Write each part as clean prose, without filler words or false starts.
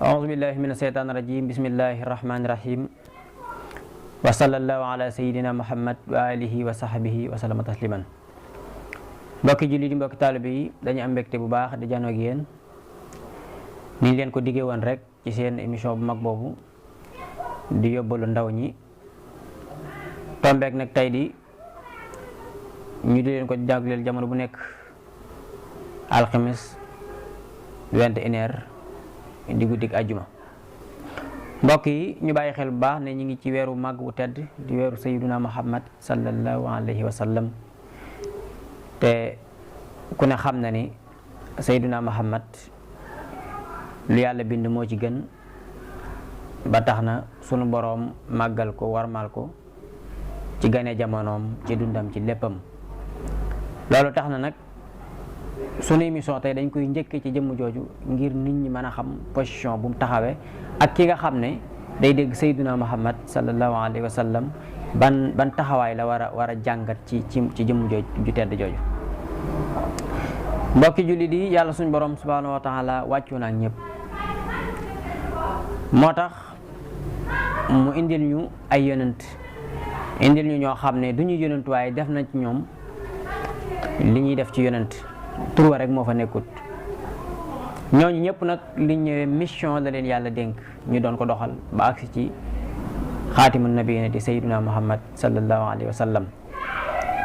أعوذ بالله من الشيطان الرجيم بسم الله الرحمن الرحيم وصلى الله على سيدنا محمد وآله وصحبه وسلم تسليما. mbokki jullit yi mbokki taalibe yi dañu am mbégte bu baax di jànoo ak yéen ni leen ko diggee woon rek ci seen émission bu mag boobu di yóbbalu ndaw ñi tombeek nag tey di ñu di leen ko jagleel jamono bu nekk alxames 21h di guddik àjjuma. mbokk yi ñu bàyyi xel bu baax ne ñu ngi ci weeru màgg wu tedd di weeru sayyiduna Muhammad sallallahu alayhi wa sallam te ku ne xam na ni sayyiduna Muhammad lu yàlla bind moo ci gën ba tax na sunu boroom màggal ko warmal ko ci gane jamonoom ci dundam ci léppam. loolu tax na nag sunu émission tey dañ koy njëkkee ci jëmm jooju ngir nit ñi mën a xam position bu mu taxawee ak ki nga xam ne day dégg sayyiduna Muhammad sallallahu alayhi wa sallam ban taxawaay la war a jàngat ci jëmm jooju ju tedd jooju. mbokki jullit yi yàlla suñu borom subhanahu wa taala wàccu na ak ñëpp moo tax mu indil ñu ay yonent indil ñu ñoo xam ne du ñu yonent waaye def na ci ñoom li ñuy def ci yonent tur wa rek moo fa nekkut. ñooñu ñëpp nag li ñëwee mission la leen yàlla dénk ñu doon ko doxal ba agsi ci xaatimu nabiyina di sayyiduna Muhammad sallallahu alayhi wa sallam.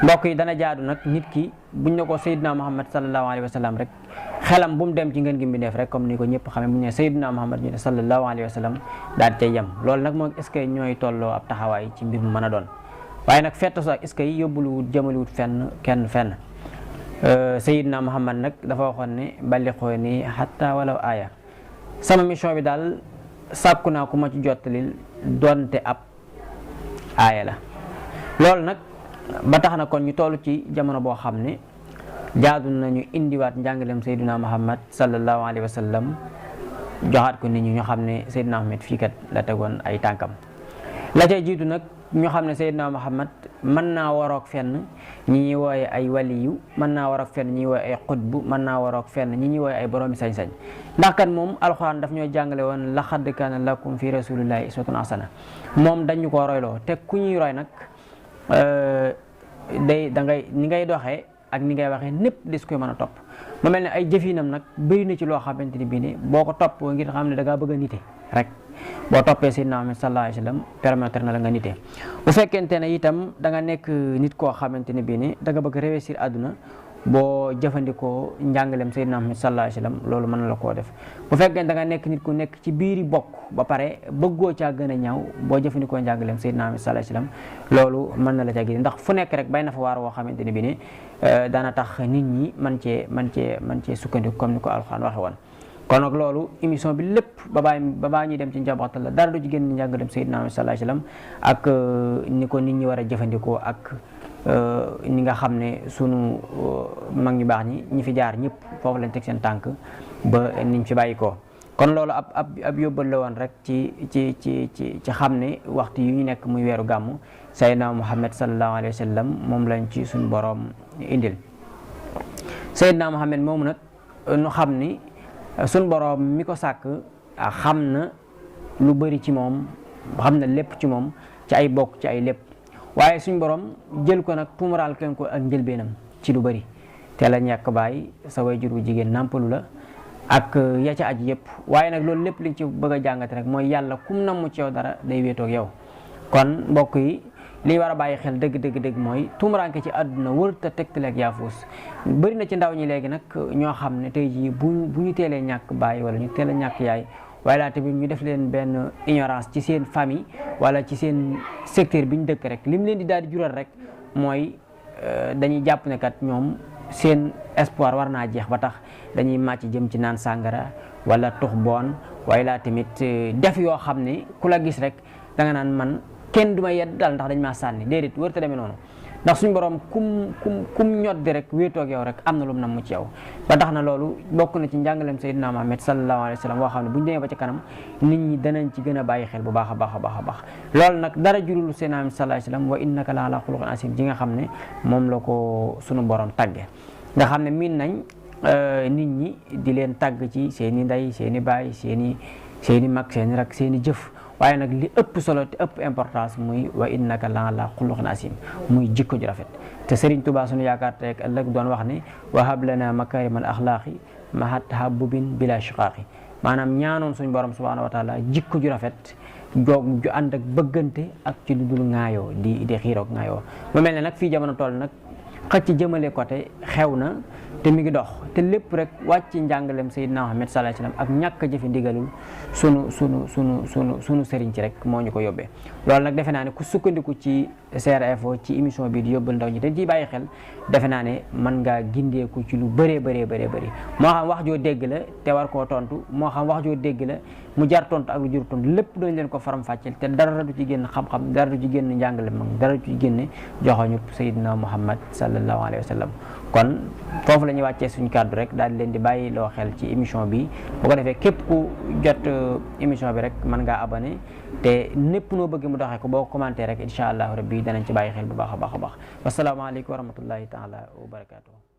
mbokk yi dana jaadu nag nit ki buñ ne ko sayyiduna Muhammad sallallahu alayhi wa sallam rek xelam bu mu dem ci ngeen gi mbindeef rek comme ni ko ñëpp xamee bu ñu ne sayyiduna Muhammad ñu ne sallallahu alayhi wa sallam daal di cay yem. loolu nag moom est-ce que ñooy tolloo ab taxawaay ci mbir mu mën a doon waaye nag fett sax est-ce que yóbbuluwut jëmaliwut fenn. Sayyidina Muhammad nag dafa waxoon ne balliqoo ni hatta walaw aaya sama mission bi daal sàkku naa ku ma ci jottalil donte ab aaya la. loolu nag ba tax na kon ñu toll ci jamono boo xam ne jaadu nañu indiwaat njàngaleem Sayyidina Muhammad sallallahu alayhi wa sallam joxaat ko nit ñi ñu xam ne Sayyidina Muhammad fii kat la tegoon ay tànkam. la cay jiitu nag ñu xam ne Sayyidina Muhammad mën naa waroog fenn ñi ñuy wooye ay waliyu mën naa waroog fenn ñi ñuy wooye ay xutbu mën naa waroog fenn ñi ñuy wooye ay boroomi sañ-sañ ndax kat moom alxuraan daf ñoo jàngale woon laqad kaana lakum fi rasulillahi uswatun hasana moom dañu ko royloo te ku ñuy roy nag ni ngay doxee ak ni ngay waxee népp des koy mën a topp mu mel ne ay jëfinam nag bëri na ci loo xamante ni bii ne boo ko topp ngir xam ne da ngaa bëgg a nite rek boo toppee Sayyidina Muhammad sallallahu alayhi wa sallam permettre na la nga nite. bu fekkente ne itam da nga nekk nit koo xamante ne bii ne da nga bëgg réussir àdduna boo jëfandikoo njàngaleem Sayyidina Muhammad sallallahu alayhi wa sallam loolu mën na la koo def. bu fekkee da nga nekk nit ku nekk ci biiri bokk ba pare bëggoo caa gën a ñaaw boo jëfandikoo njàngaleem Sayyidina Muhammad sallallahu alayhi wa sallam loolu mën na la caa gis ndax fu nekk rek bay na fa waar woo xamante ne bii ne daana tax nit ñi mën cee sukkandiku comme ni ko Alxuraan waxe woon. kon nag loolu émission bi lépp ba baa ñuy dem ci njabootal la dara du ci génn njàngaleem Sayyidina Muhammad sallallahu alayhi wa sallam ak ni ko nit ñi war a jëfandikoo ak ni nga xam ne sunu mag ñu baax ñi fi jaar ñëpp foofu lañ teg seen tànk ba niñ fi bàyyi ko. kon loolu ab yóbbal la woon rek ci xam ne waxtu yu ñu nekk muy weeru gàmmu Sayyidina Muhammad sallallahu alayhi wa sallam moom lañ ci suñu boroom indil. Sayyidina Muhammad moomu nag nu xam ni suñ boroom mi ko sàkk xam na lu bari ci moom xam na lépp ci moom ci ay bokk ci ay lépp waaye suñ boroom jël ko nag tumuraal kenn ko ak njëlbeenam ci lu bari te la ñàkk baay sa waajur wu jigéen nàmpalu la ak ya ca aj yëpp waaye nag loolu lépp liñ ci bëgg a jàngate rek mooy yàlla kum namm ci yow dara day wéetoog yow. kon mbokk yi lii war a bàyyi xel dëgg mooy tumuraanke ci àdduna wërta tegtaleeg yaafuus bëri na ci ndaw ñi léegi nag ñoo xam ne tey jii bu ñu teelee ñàkk baay wala ñu teel a ñàkk yaay waaye laa tamit ñu def leen benn ignorance ci seen famille wala ci seen secteur bi ñu dëkk rek lim leen di daal di jural rek mooy dañuy jàpp ne kat ñoom seen espoir war naa jeex ba tax dañuy màcc jëm ci naan sàngara wala tux boon waaye laa tamit def yoo xam ne ku la gis rek da nga naan man kenn du ma yedd daal ndax dañ maa sànni déedéet wërta demee noonu ndax suñu borom kum ñoddi rek wéetoog yow rek am na lu mu nam mu ci yow ba tax na loolu bokk na ci njàngaleem Sayyidina Muhammad sallallahu alayhi wa sallam boo xam ne bu ñu demee ba ca kanam nit ñi danañ ci gën a bàyyi xel bu baax a baax loolu nag dara jurul Sayyidina Muhammad sallallahu alayhi wa sallam wa innaka la ala xuluqin asim ji nga xam ne moom la ko sunu borom tagge nga xam ne miin nañ nit ñi di leen tàgg ci seeni ndey seeni baay seeni seeni mag seeni rak seeni jëf waaye nag li ëpp solo te ëpp importance muy wa innaka la ala xuluqin asim muy jikko ju rafet te Serigne Touba sunu yaakaar tey ak ëllëg doon wax ne wahab lana makarimal axlaaqi mahat tahabubin bila shiqaaqi maanaam ñaanoon suñu borom subhanahu wa taala jikko ju rafet joog ju ànd ak bëggante ak ci lu dul ŋaayoo di xiiroog ŋaayoo mu mel ne nag fii jamono toll nag xëcc jëmale côté xew na te mi ngi dox te lépp rek wàcc njàngalem Seydina Muhammad sallallahu alayhi wasallam ak ñàkk a jëfe ndigalul sunu sëriñ ci rek moo ñu ko yóbbee loolu nag defe naa ne ku sukkandiku ci SR Info ci émission bi di yóbbal ndaw ñi te ciy bàyyi xel defe naa ne mën ngaa gindeeku ci lu bëree bëri moo xam wax joo dégg la te war koo tontu moo xam wax joo dégg la mu jar tontu ak lu jur tontu lépp dañ leen ko faram fàcceel te dara du ci génn xam-xam dara du ci génn njàngale mag dara du ci génne joxoñu Seydina Muhammad sallallahu alayhi wa sallam kon foofu la ñuy wàccee suñu kàddu rek daal di leen di bàyyi loo xel ci émission bi bu ko defee képp ku jot émission bi rek mën ngaa abonné te népp noo bëgg mu doxee ko boo commenté rek incha allah rabbi danañ ci bàyyi xel bu baax a baax wasalaamaaleykum wa rahmatullahi taala wa barakatuh